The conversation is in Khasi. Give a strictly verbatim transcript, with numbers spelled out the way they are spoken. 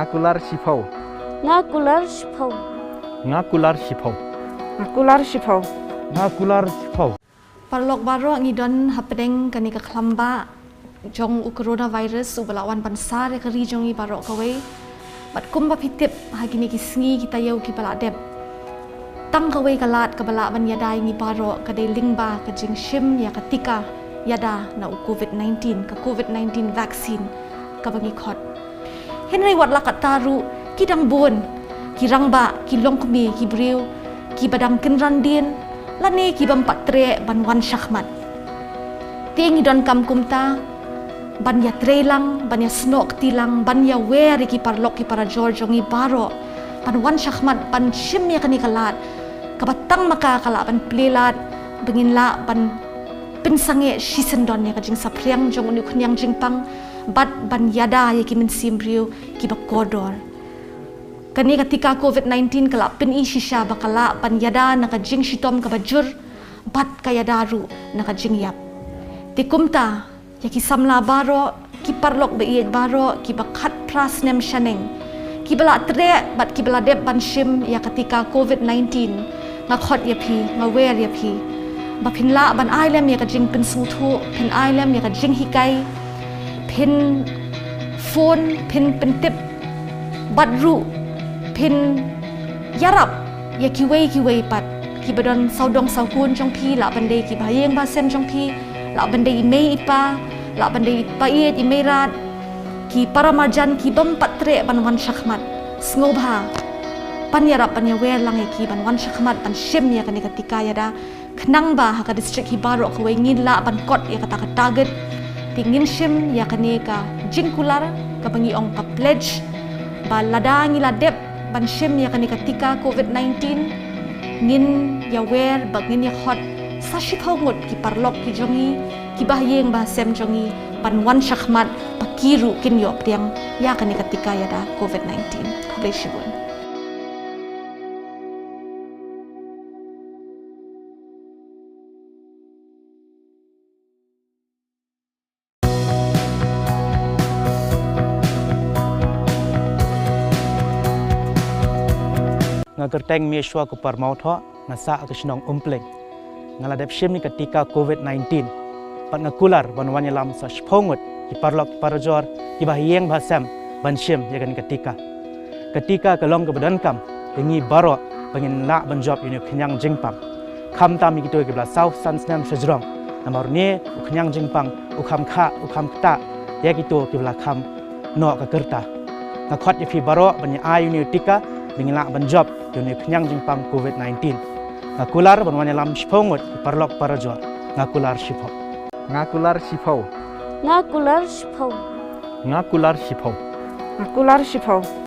Kular shiphew. Nga kular shiphew. Nga kular shiphew. Nga kular shiphew. Nga kular shiphew. Paralok baroh, ngi don hapdeng kane ka khlambah jong u coronavirus uba la wan ban sar ïa ka ri jong ngi baroh kawei. Bad kumba phi tip, ha kine ki sngi ki taïew kiba la dep, tang kawei ka lad kaba lah ban ïada ïa ngi baroh ka dei lyngba ka jingshim ïa ka tika ïada na u covid nineteen, ka covid nineteen vaccine kaba ngi khot. Hynrei wat la katta ruh, ki dang bun ki rangbah, ki longkmie, ki briew kiba dang kynran dien lane ki bym pat treh ban wan shakhmat. Te ngi donkam kumta ban ïatreilang, ban ïasnoh kti lang, ban ïawer ïa ki paralok ki parajor jong ngi baroh ban wan shakhmat ban shim ïa kane ka lad kaba tang ma ka ka lah ban plie lad ba ngin lah ban pynsangeh shisyndon ïa ka jingsaphriang jong une u khñiang jingpang bad ban ïada ïa ki mynsiem briew kiba kordor. Kane ka tika covid nineteen ka lah pyni shisha ba ka lah ban ïada na ka jingshitom kaba jur bad ka ïada ruh na ka jingïap. Te kumta, ïa ki samla baroh, ki paralok ba ïeit baroh kiba khatphra snem shaneng, kiba la treh bad kiba la dep ban shim ïa ka tika covid nineteen, nga khot ïa phi, nga wer ïa phi ba phin lah ban ai lem ïa ka jingpynsngewthuh, phin ai lem ïa ka jinghikai, phin phone, phin pyntip, bad ruh phin ïarap ïa kiwei kiwei pat kiba don sawdong sawkun jong phi, lah ban dei kiba ha ïing ba ha sem jong phi, lah ban dei i mei i pa, lah ban dei i pa ïeit i mei rat, ki paramarjan ki bym pat treh ban wan shakhmat. Sngewbha ban ïarap ban ïawer lang ïa ki ban wan shakhmat ban shim ïa kane ka tika ïada, khnang ba ha ka district hi baroh kawei ngin lah ban kot ïa kata ka target. Te ngin shim ïa kane ka jingkular kaba ngi ong ka pledge ba lada ngi la dep ban shim ïa kane ka tika covid nineteen, ngin ïawer bad ngin ïakhot sa shiphew ngut ki paralok ki jong ngi, kiba ha ïing ba ha sem jong ngi ban wan shakhmat ba ki ruh kin ïoh pdiang ïa kane ka tika ïada covid nineteen. Khublei shibun. Nga kyrteng Meshwa Kupar Mawthoh, nga sah ha ka shnong Umpleng. Nga la dep shim ïa ka tika covid nineteen. Bad nga kular ban wan ïalam sa shiphew ngut ki paralok ki parajor kiba ha ïing ba ha sem ban shim ïa kane ka tika. Ka tika ka long kaba donkam ïa ngi baroh ba ngin lah ban jop ïa une u khñiang jingpang. Khamtam ïa kito kiba la saw san snem shajrong. Namar une u khñiang jingpang u kham kha, u kham ktah ïa kito kiba la kham noh ka rta. Nga khot ïa phi baroh ban ïa ai ïa une u tika ba ngin lah ban jop ïa une u khñiang jingpang covid nineteen. Nga kular ban wan ïalam shiphew ngut ki paralok parajor. Nga kular shiphew. Nga kular shiphew. Nga kular shiphew. Nga kular shiphew. Nga kular shiphew.